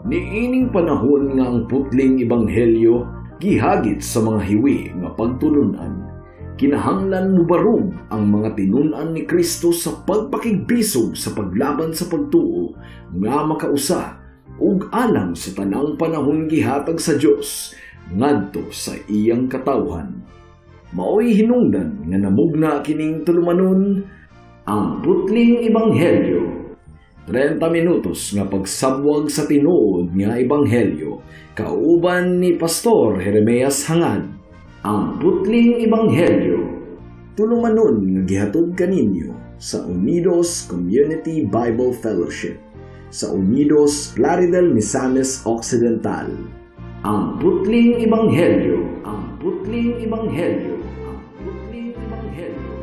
Niining panahon nga ang putling ebanghelyo gihagit sa mga hiwi nga pagtulunan, kinahanglan mubarog ang mga tinun-an ni Kristo sa pagpakigbisog sa paglaban sa pagtuo nga makausa ug alang sa tanang panahon gihatag sa Dios ngadto sa iyang katawhan. Maoy hinungdan nga namugna kining tulumanon, Ang Putling Ebanghelyo. 30 minutos nga pagsabwag sa tinuod nga ebanghelyo kauban ni Pastor Jeremias Hangad. Ang Putling Ebanghelyo. Tulumanon nga gihatod kaninyo sa Unidos Community Bible Fellowship sa Unidos, Plaridel, Misamis Occidental. Ang Putling Ebanghelyo. Ang Putling Ebanghelyo. Ang Putling Ebanghelyo.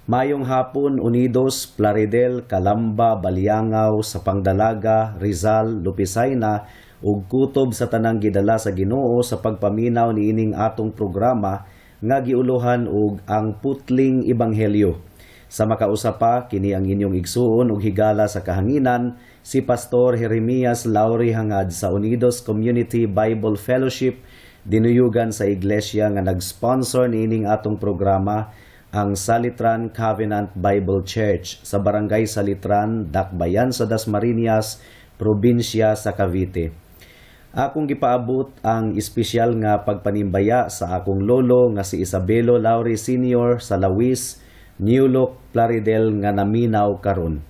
Mayong hapon, Unidos, Plaridel, Calamba, Baliangaw, Sapang Dalaga, Rizal, Lupisayna ug kutob sa tanang gidala sa Ginoo sa pagpaminaw niining atong programa nga giuluhan og Ang Putling Ebanghelyo. Sa makausa pa, kini ang inyong igsuon ug higala sa kahanginan, si Pastor Jeremias Lauri Hangad sa Unidos Community Bible Fellowship, dinuyugan sa iglesia nga nag-sponsor niining atong programa, ang Salitran Covenant Bible Church sa Barangay Salitran, Dakbayan sa Dasmariñas, probinsya sa Cavite. Akong gipaabot ang espesyal nga pagpanimbaya sa akong lolo nga si Isabelo Lauri Sr. sa Lawis, New Look, Plaridel nga naminaw karon.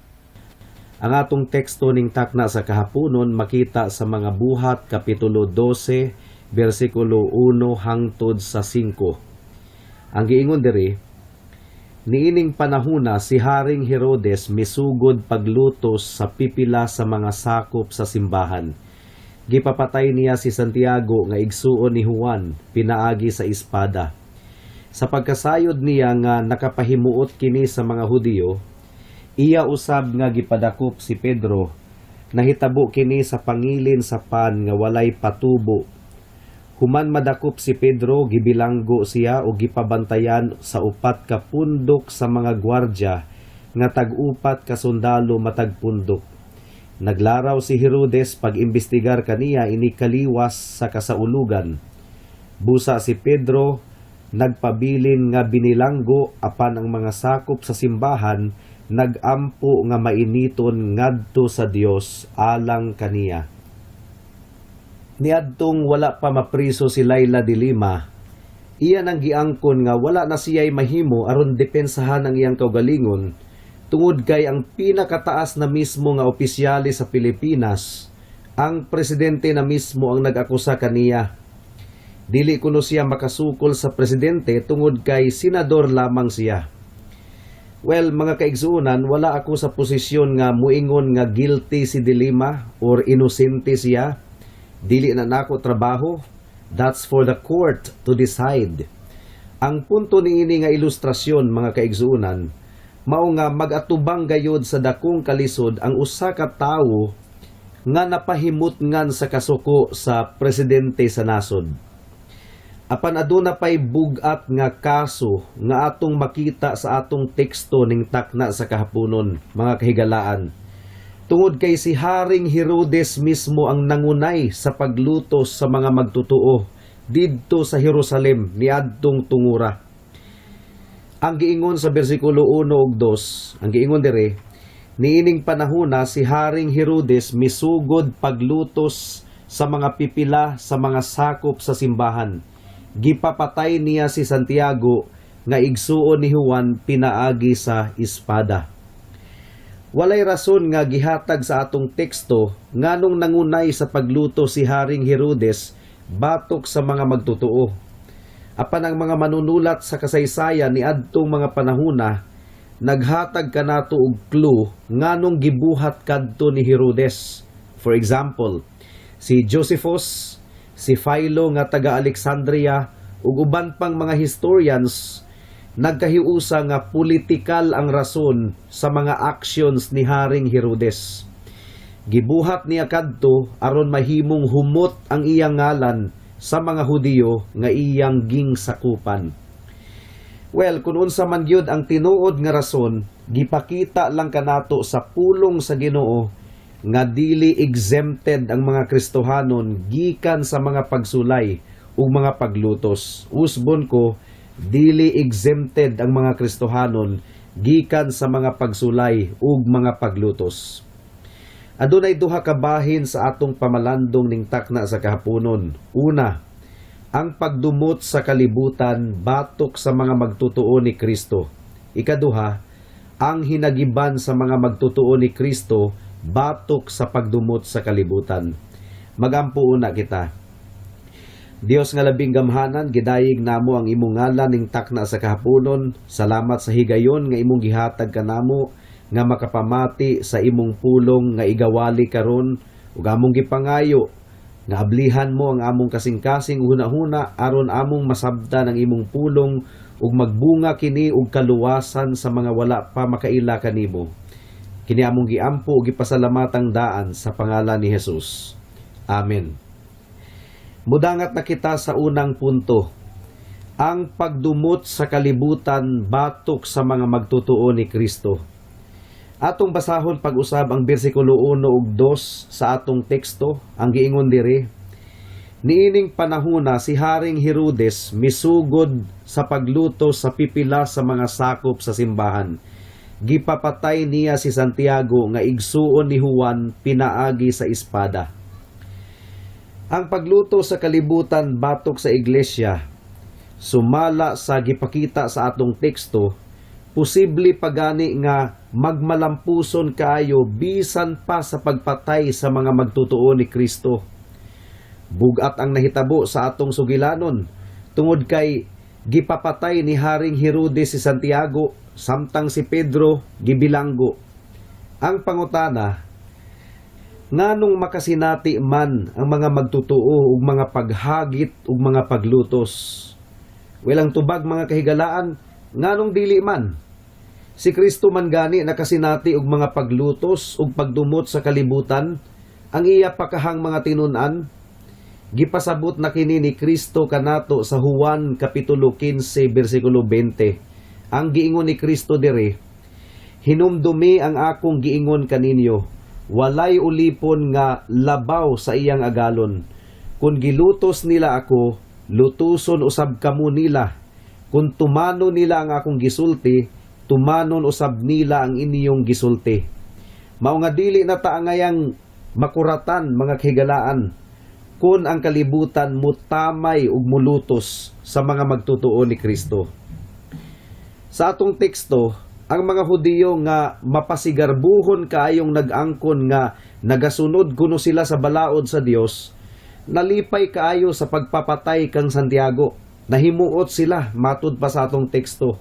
Ang atong teksto ning takna sa kahaponon makita sa Mga Buhat kapitulo 12 bersikulo 1 hangtod sa 5. Ang giingon diri: "Niining panahuna si Haring Herodes misugod paglutos sa pipila sa mga sakop sa simbahan. Gipapatay niya si Santiago nga igsuon ni Juan pinaagi sa espada. Sa pagkasayod niya nga nakapahimuot kini sa mga Hudiyo, iya usab nga gipadakop si Pedro. Nahitabo kini sa pangilin sa pan nga walay patubo. Human madakop si Pedro, gibilanggo siya o gipabantayan sa 4 ka pundok sa mga gwardya nga tag-4 ka sundalo matag pundok. Naglaraw si Herodes pag-imbestigar kaniya ini kaliwas sa kasaulugan. Busa si Pedro nagpabilin nga binilanggo, apan ang mga sakop sa simbahan nagampo nga mainiton ngadto sa Dios alang kaniya." Niadtong wala pa mapriso si Leila de Lima, iya nang giangkon nga wala na siya'y mahimo aron depensahan ang iyang kaugalingon tungod kay ang pinakataas na mismo nga opisyales sa Pilipinas, ang presidente na mismo ang nag-akusa kaniya. Dili kuno siya makasukol sa presidente tungod kay senador lamang siya. Well, mga kaigsuonan, wala ako sa posisyon nga muingon nga guilty si De Lima or inosente siya. Dili na nako trabaho. That's for the court to decide. Ang punto niini nga ilustrasyon, mga kaigsuonan, mao nga mag-atubang gayod sa dakong kalisod ang usa ka tawo nga napahimutngan sa kasuko sa presidente sa nasod. Apan aduna pay bug-at nga kaso nga atong makita sa atong teksto ning takna sa kahaponon, mga kahigalaan. Tungod kay si Haring Herodes mismo ang nangunay sa paglutos sa mga magtotoo didto sa Jerusalem niadtong tungura. Ang giingon sa bersikulo 1 ug 2, ang giingon dire: "Niining panahona si Haring Herodes misugod paglutos sa mga pipila sa mga sakop sa simbahan. Gipapatay niya si Santiago nga igsuon ni Juan pinaagi sa espada." Walay rason nga gihatag sa atong teksto nganong nangunay sa pagluto si Haring Herodes batok sa mga magtotoo. Apan ang mga manunulat sa kasaysayan niadtong mga panahona naghatag kanato og clue nganong gibuhat kadto ni Herodes. For example, si Josephus, si Philo nga taga Alexandria ug uban pang mga historians Nagkahiusa nga politikal ang rason sa mga actions ni Haring Herodes. Gibuhat niya kadto aron mahimong humot ang iyang ngalan sa mga Hudiyo nga iyang gingsakupan. Well, kung unsa man gyud ang tinuod nga rason, gipakita lang kanato sa pulong sa Ginoo nga dili exempted ang mga Kristohanon gikan sa mga pagsulay ug mga paglutos. Usbon ko, dili exempted ang mga Kristohanon gikan sa mga pagsulay ug mga paglutos. Adunay duha ka bahin sa atong pamalandong ning takna sa kahaponon. Una, ang pagdumot sa kalibutan batok sa mga magtotoo ni Kristo. Ikaduha, ang hinagiban sa mga magtotoo ni Kristo batok sa pagdumot sa kalibutan. Magampo una kita. Dios nga labing gamhanan, gidayeg namo ang imong ngalan ning takna sa kahaponon. Salamat sa higayon nga imong gihatag kanamo nga makapamati sa imong pulong nga igawali karon, ug among gipangayo nga ablihan mo ang among kasing-kasing ug hunahuna aron among masabtan ang imong pulong ug magbunga kini og kaluwasan sa mga wala pa makaila kanimo. Kini among giampo ug gipasalamatang daan sa pangalan ni Jesus. Amen. Mudangat na kita sa unang punto. Ang pagdumot sa kalibutan batok sa mga magtotoo ni Kristo. Atong basahon pag-usab ang bersikulo 1 ug 2 sa atong teksto. Ang giingon diri, "Niining panahona, si Haring Herodes misugod sa paglutos sa pipila sa mga sakop sa simbahan. Gipapatay niya si Santiago nga igsuon ni Juan pinaagi sa espada." Ang paglutos sa kalibutan batok sa iglesia, sumala sa gipakita sa atong teksto, posible pagani nga magmalampuson kaayo bisan pa sa pagpatay sa mga magtotoo ni Kristo. Bugat ang nahitabo sa atong sugilanon tungod kay gipapatay ni Haring Herodes si Santiago samtang si Pedro gibilanggo. Ang pangutana, nganong makasinati man ang mga magtotoo ug mga paghagit ug mga paglutos? Well, ang tubag, mga kahigalaan, nganong dili man? Si Kristo man gani nakasinati og mga paglutos ug pagdumot sa kalibutan, ang iya pakahang mga tinun-an. Gipasabot na kini ni Kristo kanato sa Juan kapitulo 15 bersikulo 20. Ang giingon ni Kristo diri, "Hinumdumi ang akong giingon kaninyo, walay ulipon nga labaw sa iyang agalon. Kung gilutos nila ako, lutuson usab kamo nila. Kung tumano nila ang akong gisulti, tumanon usab nila ang inyong gisulti." Mao nga dili na ta angayang makuratan, mga kahigalaan, kung ang kalibutan mutamay ug mulutos sa mga magtotoo ni Kristo. Sa atong teksto, ang mga Hudiyo nga mapasigarbuhon kaayong nag-angkon nga nagasunod kuno sila sa balaod sa Dios, nalipay kaayo sa pagpapatay kang Santiago. Nahimuot sila matud pa sa atong teksto.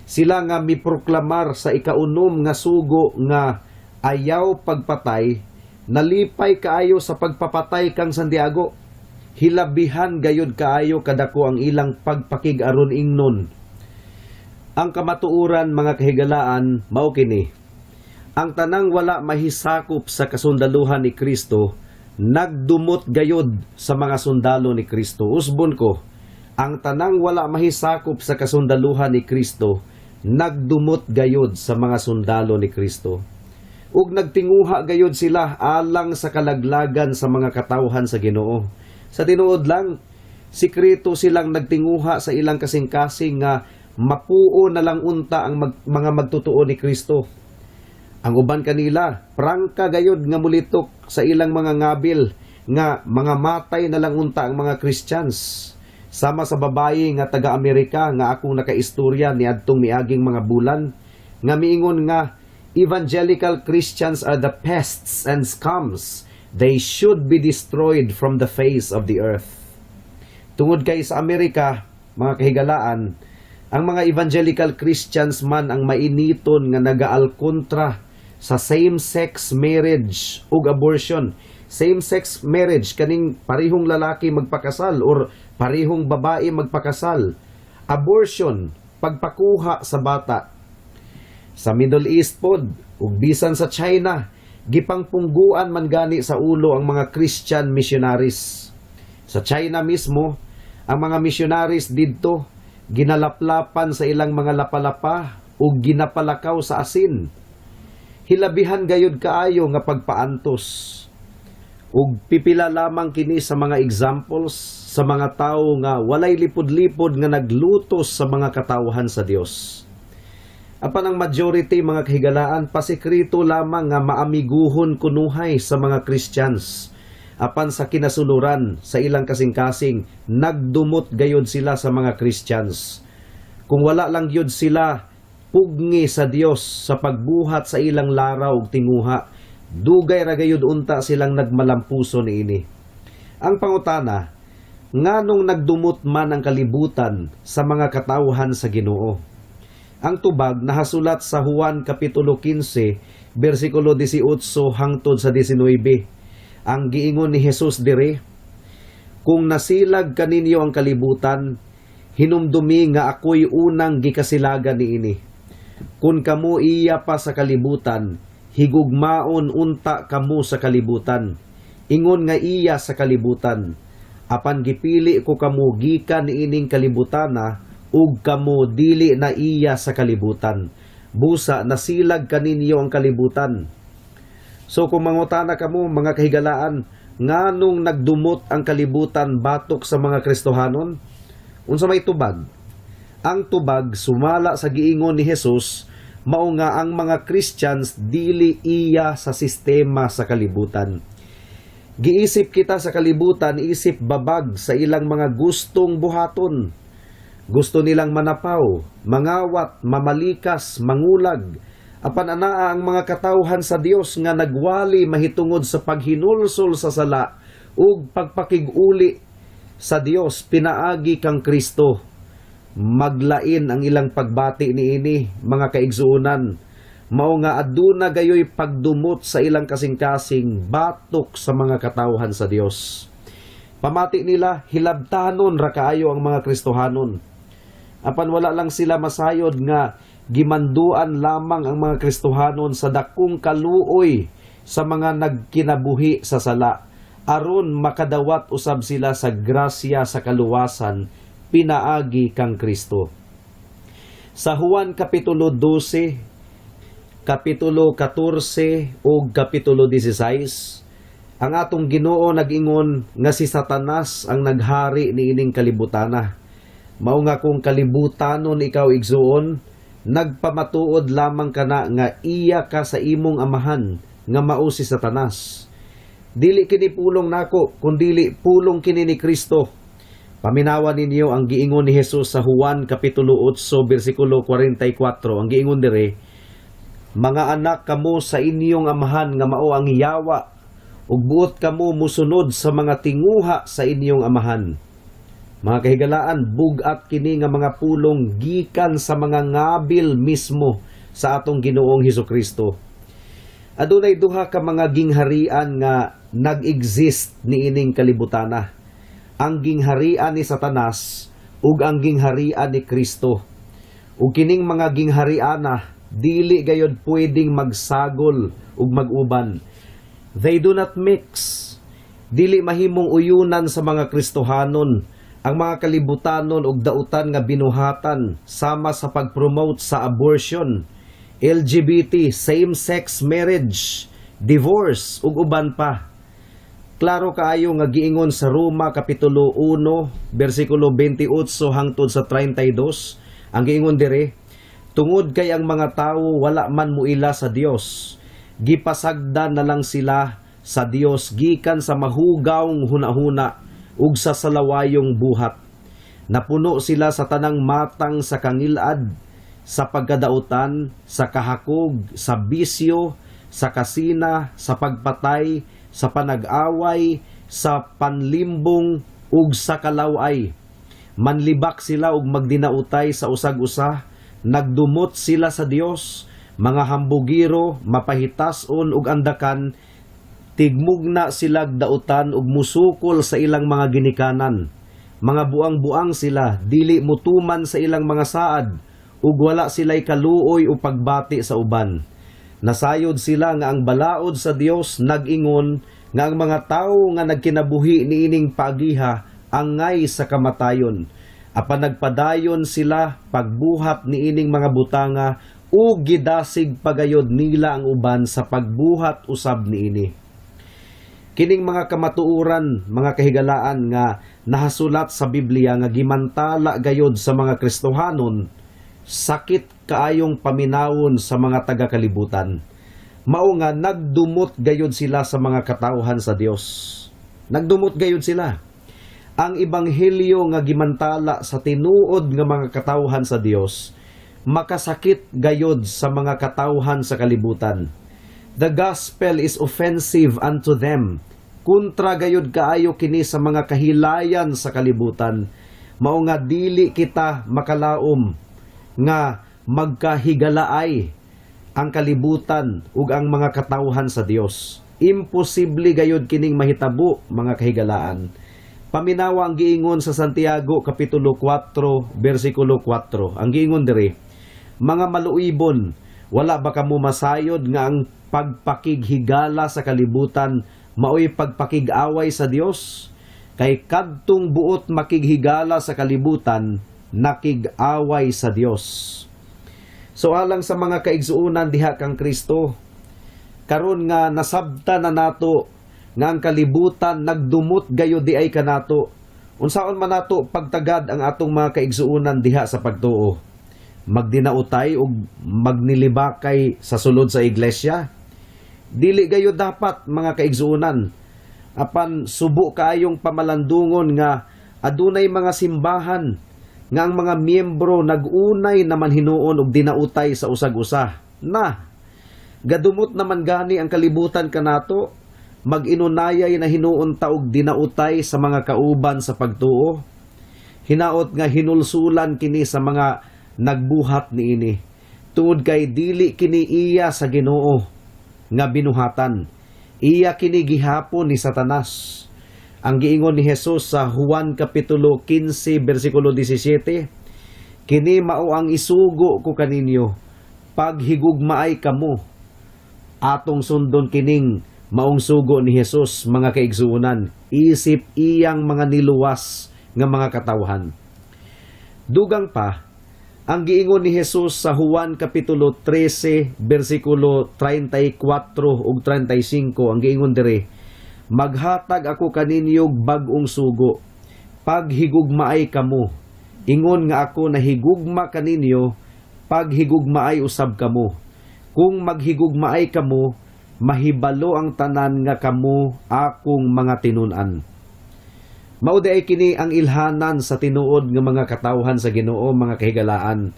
Sila nga miproklamar sa ikaunom nga sugo nga ayaw pagpatay, nalipay kaayo sa pagpapatay kang Santiago. Hilabihan gayud kaayo kadako ang ilang pagpakig-aron ingnon. Ang kamatuoran, mga kahigalaan, mao kini. Ang tanang wala mahisakop sa kasundaluhan ni Kristo, nagdumot gayod sa mga sundalo ni Kristo. Usbon ko, ang tanang wala mahisakop sa kasundaluhan ni Kristo, nagdumot gayod sa mga sundalo ni Kristo. Ug nagtinguha gayod sila alang sa kalaglagan sa mga katawhan sa Ginoo. Sa tinuod lang, sikreto silang nagtinguha sa ilang kasing-kasing nga mapuo na lang unta ang mga magtotoo ni Kristo. Ang uban kanila, prangka gayod nga mulitok sa ilang mga ngabil nga mga matay na lang unta ang mga Christians. Sama sa babayi nga taga-Amerika nga akong nakaistorya niadtong miaging mga bulan nga miingon nga evangelical Christians are the pests and scums. They should be destroyed from the face of the earth. Tungod kay sa Amerika, mga kahigalaan, ang mga evangelical Christians man ang mainiton nga nagaalkontra sa same-sex marriage ug abortion. Same-sex marriage, kaning parihong lalaki magpakasal or parihong babae magpakasal. Abortion, pagpakuha sa bata. Sa Middle East pod ug bisan sa China, gipangpungguan man gani sa ulo ang mga Christian missionaries. Sa China mismo, ang mga missionaries didto ginalaplapan sa ilang mga lapalapa ug ginapalakaw sa asin. Hilabihan gayud kaayo nga pagpaantos. Ug pipila lamang kini sa mga examples sa mga tawo nga walay lipod-lipod nga naglutos sa mga katawhan sa Dios. Apan ang majority, mga kahigalaan, pasikreto lamang nga maamiguhon kunuhay sa mga Christians. Apan sa kinasuluran sa ilang kasing-kasing, nagdumot gayod sila sa mga Christians. Kung wala lang gyud sila pugngi sa Dios sa pagbuhat sa ilang laraw ug tinguha, dugay ra gayud unta silang nagmalampuso niini. Ang pangutana, nganong nagdumot man ang kalibutan sa mga katawhan sa Ginoo? Ang tubag nahasulat sa Juan kapitulo 15 bersikulo 18 hangtod sa 19. Ang giingon ni Jesus dire, "Kung nasilag kaninyo ang kalibutan, hinumdumi nga ako'y unang gikasilagan niini. Kung kamo iya pa sa kalibutan, higugmaon unta kamo sa kalibutan. Ingon nga iya sa kalibutan. Apan gipili ko kamo gikan niining kalibutana ug kamo dili na iya sa kalibutan. Busa nasilag kaninyo ang kalibutan." So kung mangutana kamo, mga kahigalaan, nganong nagdumot ang kalibutan batok sa mga Kristohanon? Unsa may tubag? Ang tubag sumala sa giingon ni Jesus, mao nga ang mga Christians dili iya sa sistema sa kalibutan. Giisip kita sa kalibutan isip babag sa ilang mga gustong buhaton. Gusto nilang manapaw, mangawat, mamalikas, mangulag. Apan anaa ang mga katawhan sa Dios nga nagwali mahitungod sa paghinulsol sa sala ug pagpakig-uli sa Dios pinaagi kang Kristo. Maglain ang ilang pagbati niini, mga kaigsuonan. Mao nga aduna gayoy pagdumot sa ilang kasing-kasing batok sa mga katawhan sa Dios. Pamati nila, hilabtanon ra kaayo ang mga Kristohanon. Apan wala lang sila masayod nga gimanduan lamang ang mga Kristohanon sa dakong kaluoy sa mga nagkinabuhi sa sala aron makadawat usab sila sa grasya sa kaluwasan pinaagi kang Kristo. Sa Juan kapitulo 12, kapitulo 14 ug kapitulo 16, ang atong Ginoo nag-ingon nga si Satanas ang naghari niining kalibutana. Mao nga kung kalibutanon ikaw, igsuon, nagpamatuod lamang kana nga iya ka sa imong amahan nga mao si Satanas. Dili kini pulong nako, kundili pulong kini ni Kristo. Paminawa ninyo ang giingon ni Jesus sa Juan kapitulo 8 bersikulo 44. Ang giingon dire, "Mga anak kamo sa inyong amahan nga mao ang yawa, ug buot kamo musunod sa mga tinguha sa inyong amahan." Mga kahigalaan, bug-at kini nga mga pulong gikan sa mga ngabil mismo sa atong Ginoong Hesus Kristo. Adunay duha ka mga gingharian nga nag-exist niining kalibutana. Ang gingharian ni Satanas ug ang gingharian ni Kristo. Ug kining mga ginghariana dili gayod pwedeng magsagol ug mag-uban. They do not mix. Dili mahimong uyunan sa mga Kristohanon ang mga kalibutanon ug dautan nga binuhatan sama sa pag-promote sa abortion, LGBT, same-sex marriage, divorce ug uban pa. Klaro kaayo nga giingon sa Roma kapitulo 1 bersikulo 28 hangtod sa 32. Ang giingon dire, "Tungod kay ang mga tawo wala man muila sa Dios, gipasagdan na lang sila sa Dios gikan sa mahugawng hunahuna ug sa salawayong buhat. Napuno sila sa tanang matang sa kangilad, sa pagkadautan, sa kahakog, sa bisyo, sa kasina, sa pagpatay, sa panag-away, sa panlimbong ug sa kalaway. Manlibak sila ug magdinautay sa usag-usa, nagdumot sila sa Dios, mga hambugiro, mapahitason ug andakan, tigmugna sila dautan ug musukol sa ilang mga ginikanan. Mga buang-buang sila, dili mutuman sa ilang mga saad. ug wala sila'y kaluoy o pagbati sa uban. Nasayod sila nga ang balaod sa Dios nag-ingon nga ang mga tawo nga nagkinabuhi niining pagiha angay sa kamatayon. Apan nagpadayon sila pagbuhat niining mga butanga ug gidasig pagayod nila ang uban sa pagbuhat usab niini. Kining mga kamatuoran, mga kahigalaan, nga nahasulat sa Biblia nga gimantala gayod sa mga Kristohanon, sakit kaayong paminawon sa mga taga-kalibutan. Mao nga nagdumot gayod sila sa mga katawhan sa Dios. Nagdumot gayod sila. Ang ebanghelyo nga gimantala sa tinuod nga mga katawhan sa Dios makasakit gayod sa mga katawhan sa kalibutan. The gospel is offensive unto them. Kontra gayod kaayo kini sa mga kahilayan sa kalibutan. Mao nga dili kita makalaom nga magkahigalaay ang kalibutan ug ang mga katawhan sa Dios. Imposible gayod kining mahitabo, mga kahigalaan. Paminawa ang giingon sa Santiago kapitulo 4 bersikulo 4. Ang giingon diri, "Mga maluibon, wala ba kamo masayod nga ang pagpakighigala sa kalibutan maoy pagpakig-away sa Dios? Kay kadtong buot makighigala sa kalibutan, nakig-away sa Dios." So alang sa mga kaigsuonan diha kang Kristo, karon nga nasabta na nato nga ang kalibutan nagdumot gayod diay kanato, unsaon man nato pagtagad ang atong mga kaigsuonan diha sa pagtuo? Magdinautay ug magnilibakay sa sulod sa iglesia? Dili gayod dapat, mga kaigsuonan. Apan subo kaayong pamalandungon nga adunay mga simbahan nga ang mga miyembro nag-unay naman hinuon og dinautay sa usag-usa. Na gadumot naman gani ang kalibutan kanato, mag-inunayay na hinuon ta og dinautay sa mga kauban sa pagtuo? Hinaot nga hinulsulan kini sa mga nagbuhat niini. Tungod kay dili kini iya sa Ginoo nga binuhatan. Iya kini gihapon ni Satanas. Ang giingon ni Jesus sa Juan kapitulo 15 bersikulo 17, "Kini mao ang isugo ko kaninyo, paghigugmaay kamo." Atong sundon kining maong sugo ni Jesus, mga kaigsuonan, isip iyang mga niluwas nga mga katawhan. Dugang pa, ang giingon ni Jesus sa Juan kapitulo 13 bersikulo 34 ug 35, ang giingon diri, "Maghatag ako kaninyo og bag-ong sugo: paghigugmaay kamo. Ingon nga ako nahigugma kaninyo, paghigugmaay usab kamo. Kung maghigugmaay kamo, mahibalo ang tanan nga kamo akong mga tinun-an." Mao diay kini ang ilhanan sa tinuod nga mga katawhan sa Ginoo, mga kahigalaan.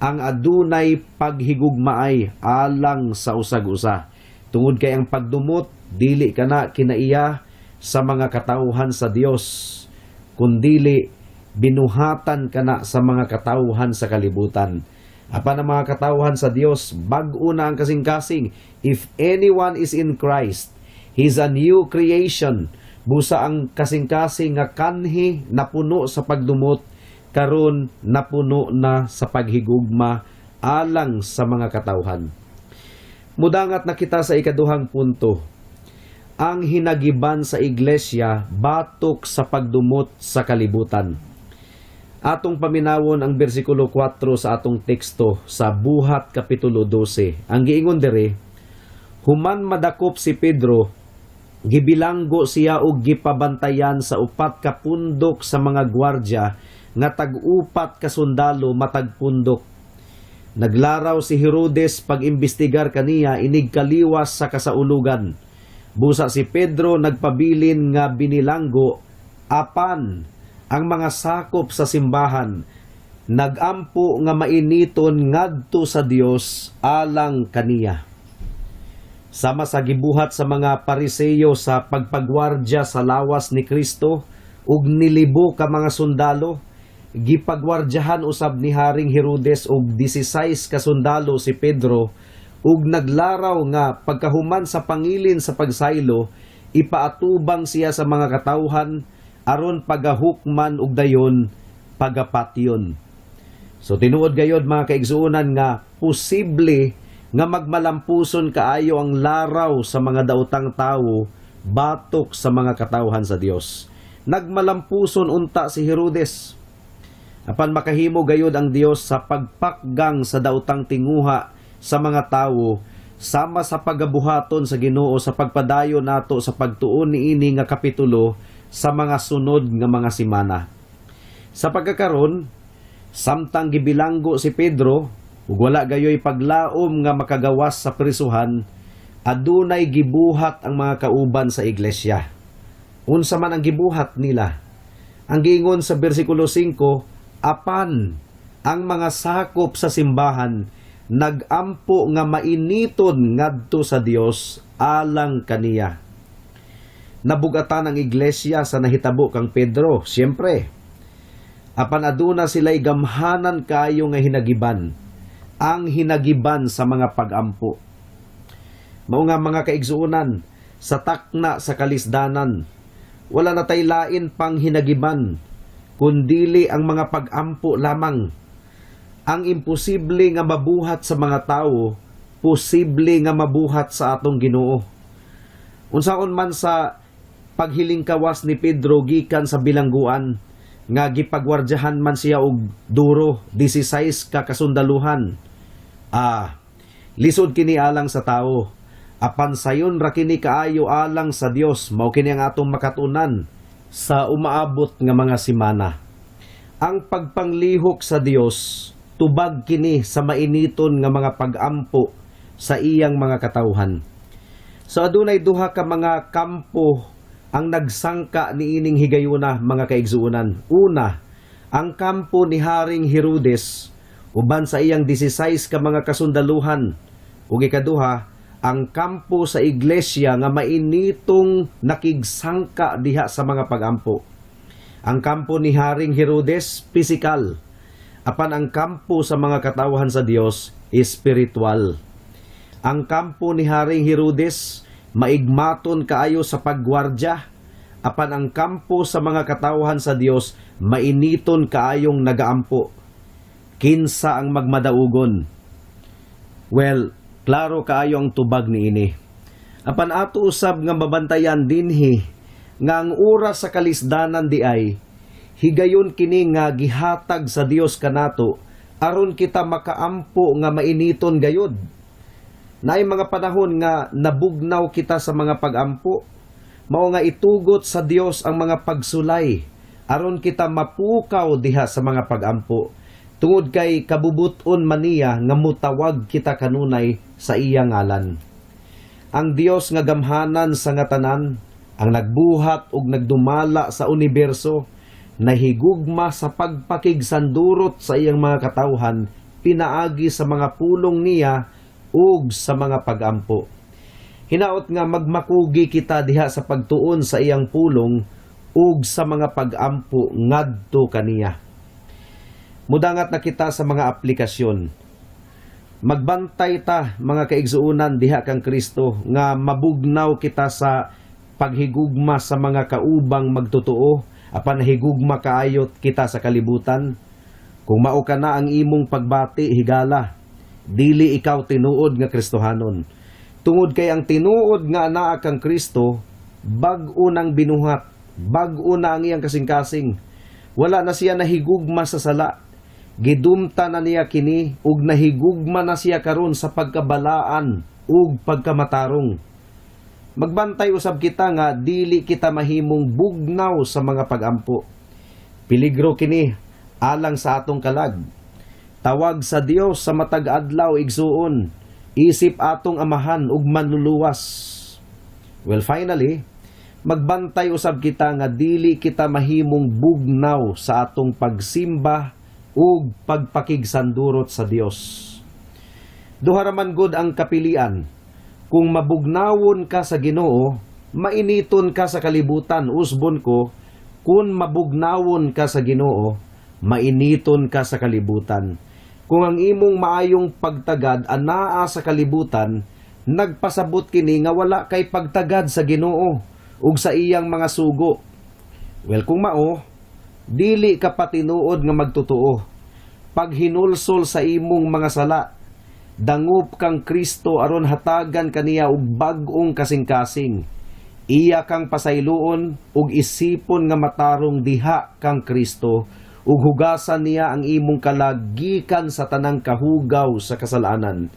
Ang adunay paghigugmaay alang sa usag-usa. Tungod kay ang pagdumot dili kana kinaiya sa mga katawhan sa Dios, kundili binuhatan kana sa mga katawhan sa kalibutan. Apan ang mga katawhan sa Dios, bag-o na ang kasing-kasing. If anyone is in Christ, he's a new creation. Busa ang kasing-kasing nga kanhi napuno sa pagdumot, karon napuno na sa paghigugma alang sa mga katawhan. Mudangat na kita sa ikaduhang punto. Ang hinagiban sa iglesia batok sa pagdumot sa kalibutan. Atong paminawon ang bersikulo 4 sa atong teksto sa Buhat kapitulo 12. Ang giingon diri, "Human madakop si Pedro, gibilanggo siya og gipabantayan sa 4 ka pundok sa mga gwardya nga tag-upat ka sundalo matag pundok. Naglaraw si Herodes pag-imbestigar kaniya inig kaliwas sa kasaulugan. Busa si Pedro nagpabilin nga binilanggo, apan ang mga sakop sa simbahan nagampo nga mainiton ngadto sa Dios alang kaniya." Sama sa gibuhat sa mga Pariseyo sa pagpagwardya sa lawas ni Kristo ug nilibo ka mga sundalo, gipagwardyahan usab ni Haring Herodes og 16 ka sundalo si Pedro ug naglaraw nga pagkahuman sa pangilin sa pagsaylo, ipaatubang siya sa mga katawhan aron pagahukman ug dayon pagapatyon. So tinuod gayod, mga kaigsuonan, nga posible nga magmalampuson kaayo ang laraw sa mga daotang tawo batok sa mga katawhan sa Dios. Nagmalampuson unta si Herodes. Apan makahimo gayod ang Dios sa pagpakgang sa daotang tinguha sa mga tawo, sama sa pagabuhaton sa Ginoo sa pagpadayon nato sa pagtuon niini nga kapitulo sa mga sunod nga mga simana. Sa pagkakaron, samtang gibilanggo si Pedro ug wala gayoy paglaom nga makagawas sa prisuhan, adunay gibuhat ang mga kauban sa iglesia. Unsa man ang gibuhat nila? Ang giingon sa bersikulo 5, apan ang mga sakop sa simbahan nagampo nga mainiton ngadto sa Dios alang kaniya. Nabugatan ang iglesia sa nahitabo kang Pedro, siyempre. Apan aduna sila'y gamhanan kayo nga hinagiban, ang hinagiban sa mga pagampo. Mao nga, mga kaigsuonan, sa takna sa kalisdanan, wala na tay lain pang hinagiban, kundili ang mga pagampo lamang. Ang imposible nga mabuhat sa mga tawo, posible nga mabuhat sa atong Ginoo. Unsaon man sa paghiling kawas ni Pedro gikan sa bilangguan nga gipagwardyahan man siya og duro, 16 ka kasundaluhan. Ah, lisod kini alang sa tao. Apan sayon ra kini kaayo alang sa Dios. Mao kini ang atong makatunan sa umaabot nga mga simana. Ang pagpanglihok sa Dios, tubag kini sa mainiton nga mga pagampo sa iyang mga katawhan. So adunay duha ka mga kampo ang nagsangka niining higayuna, mga kaigsuonan. Una, ang kampo ni Haring Herodes uban sa iyang 16 ka mga kasundaluhan. Ug ikaduha, ang kampo sa iglesia nga mainitong nakigsangka diha sa mga pagampo. Ang kampo ni Haring Herodes, physical. Apan ang kampo sa mga katawhan sa Dios, spiritual. Ang kampo ni Haring Herodes, maigmaton kaayo sa paggwardya. Apan ang kampo sa mga katawhan sa Dios, mainiton kaayong nagaampo. Kinsa ang magmadaugon? Well, klaro kaayo ang tubag niini. Apan ato usab nga mabantayan dinhi nga ang oras sa kalisdanan diay higayon kini nga gihatag sa Dios kanato aron kita makaampo nga mainiton gayod. Naay mga panahon nga nabugnaw kita sa mga pagampo. Mao nga itugot sa Dios ang mga pagsulay aron kita mapukaw diha sa mga pagampo. Tungod kay kabubuton man niya nga mutawag kita kanunay sa iya ngalan. Ang Dios nga gamhanan sa nga tanan, ang nagbuhat ug nagdumala sa universo, nahigugma sa pagpakigsandurot sa iyang mga katawhan pinaagi sa mga pulong niya ug sa mga pagampo. Hinaot nga magmakugi kita diha sa pagtuon sa iyang pulong ug sa mga pagampo ngadto kaniya. Mudangat na kita sa mga aplikasyon. Magbantay ta, mga kaigsuonan, diha kang Kristo nga mabugnaw kita sa paghigugma sa mga kaubang magtotoo apan higugma kaayot kita sa kalibutan. Kung mao ka na ang imong pagbati, higala, dili ikaw tinuod nga Kristohanon. Tungod kay ang tinuod nga anaa kang Kristo, bag-o nang binuhat, bag-o na ang iyang kasing-kasing. Wala na siya nahigugma sa sala. Gidumta na niya kini ug nahigugma na siya karon sa pagkabalaan ug pagkamatarong. Magbantay usab kita nga dili kita mahimong bugnaw sa mga pagampo. Peligro kini alang sa atong kalag. Tawag sa Dios sa matag adlaw, igsuon. Isip atong amahan ug manluluwas. Well, finally, magbantay usab kita nga dili kita mahimong bugnaw sa atong pagsimba ug pagpakigsandurot sa Dios. Duha ra man gud ang kapilian. Kung mabugnawon ka sa Ginoo, mainiton ka sa kalibutan. Usbon ko, kung mabugnawon ka sa Ginoo, mainiton ka sa kalibutan. Kung ang imong maayong pagtagad anaa sa kalibutan, nagpasabot kini nga wala kay pagtagad sa Ginoo ug sa iyang mga sugo. Well, kung mao, dili ka pa tinuod nga magtotoo. Paghinulsol sa imong mga sala. Dangop kang Kristo aron hatagan kaniya og bag-ong kasing-kasing. Iya kang pasayloon ug isipon nga matarong diha kang Kristo ug hugasan niya ang imong kalag gikan sa tanang kahugaw sa kasalanan.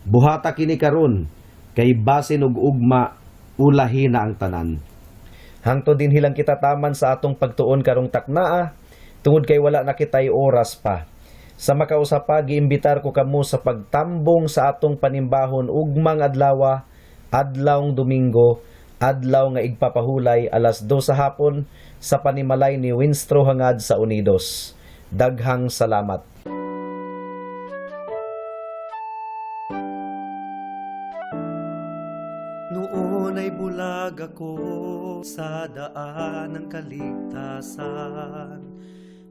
Buhata kini karon kay basin og ugma ulahi na ang tanan. Hangtod dinhi lang kita taman sa atong pagtuon karong taknaa tungod kay wala na kitay oras pa. Sa makausa pa, giimbitar ko kamo sa pagtambong sa atong panimbahon ugmang adlawa, adlawng Domingo, adlaw nga igpapahulay, 2:00 sa hapon sa panimalay ni Winstro Hangad sa Unidos. Daghang salamat. Noon ay bulag ako sa daan ng kaligtasan.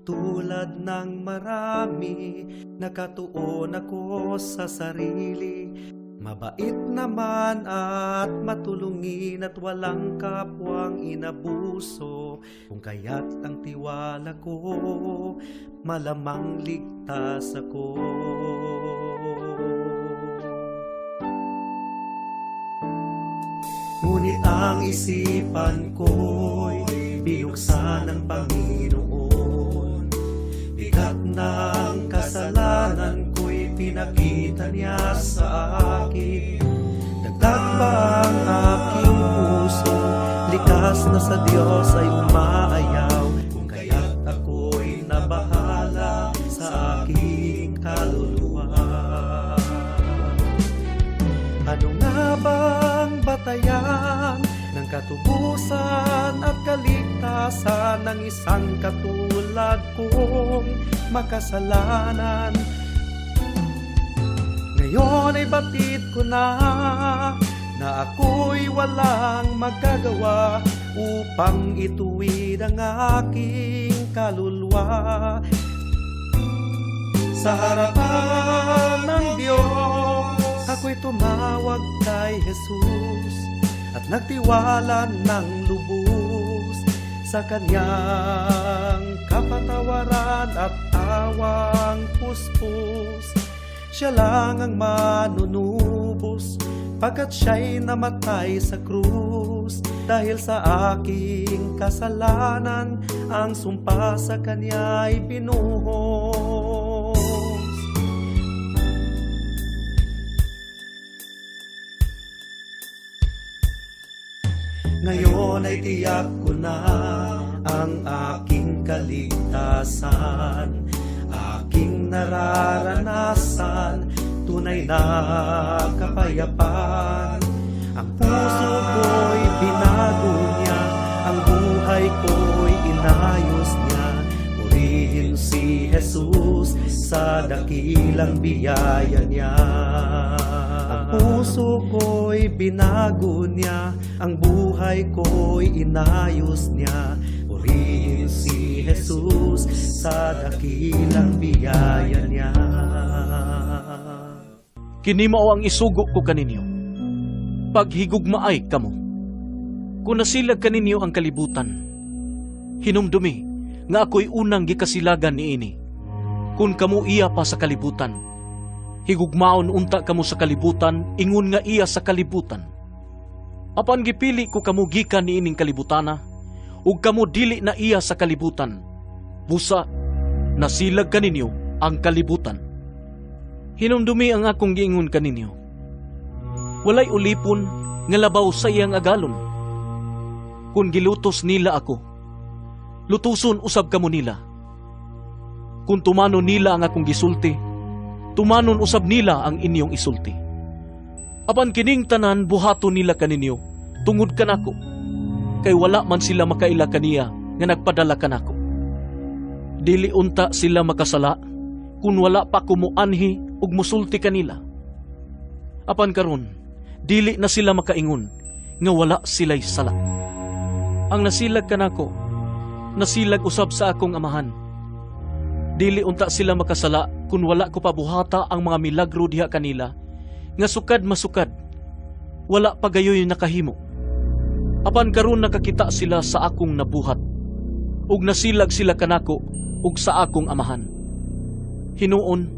Tulad ng marami, nakatuon ako sa sarili. Mabait naman at matulungin at walang kapwang inabuso. Kung kaya't ang tiwala ko, malamang ligtas ako. Ngunit ang isipan ko'y binuksan ng Panginoon. Bigat ng kasalanan ko'y pinakita niya sa akin. Dagdag pa ang aking puso, likas na sa Diyos ay umaayaw. Kung kaya't ako'y nabahala sa aking kaluluwa. Ano nga bang batayan ng katubusan at kaligtasan ng isang katulad kong makasalanan? Ngayon ay batid ko na na ako'y walang magagawa upang ituwid ang aking kaluluwa. Sa harapan ng Diyos, ako'y tumawag kay Jesus at nagtiwala ng lubos sa kanyang kapatawaran at awang puspos. Siya lang ang manunubos pagkat siya'y namatay sa krus. Dahil sa aking kasalanan, ang sumpa sa kanya ay binuhos. Ngayon ay tiyak ko na ang aking kaligtasan, aking nararanasan, tunay na kapayapaan. Ang puso ko'y binago niya, ang buhay ko'y inayos niya. Purihin si Jesus sa dakilang biyaya niya. Ang puso ko'y binago niya, ang buhay ko'y inayos niya. Purihin si Jesus sa dakilang biyaya niya. Kini mao ang isugo ko kaninyo. Paghigugmaay kamo. Kung nasilag kaninyo ang kalibutan, hinumdumi nga ako'y unang gikasilagan niini. Kung kamo iya pa sa kalibutan, higugmaon unta kamo sa kalibutan, ingon nga iya sa kalibutan. Apan gipili ko kamo gikan niining kalibutana, ug kamo dili na iya sa kalibutan. Busa, nasilag kaninyo ang kalibutan. Hinumdumi ang akong giingon kaninyo. Walay ulipon nga labaw sa iyang agalon. Kung gilutos nila ako, lutuson usab kamo nila. Kung tumanon nila ang akong gisulti, tumanon usab nila ang inyong isulti. Apan kining tanan buhaton nila kaninyo tungod kanako, kay wala man sila makaila kaniya nga nagpadala kanako. Dili unta sila makasala kung wala pa ko moanhi ug musulti kanila. Apan karon, dili na sila makaingon nga wala sila'y sala. Ang nasilag kanako, nasilag usab sa akong amahan. Dili unta sila makasala kung wala ko pabuhata ang mga milagro diha kanila, nga sukad masukad, wala pa gayoy nakahimo. Apan karon nakakita sila sa akong nabuhat, ug nasilag sila kanako ug sa akong amahan. Hinuon,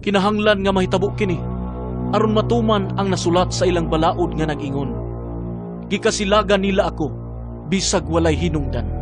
kinahanglan nga mahitabo kini aron matuman ang nasulat sa ilang balaod nga nag-ingon: Gikasilagan nila ako bisag walay hinungdan.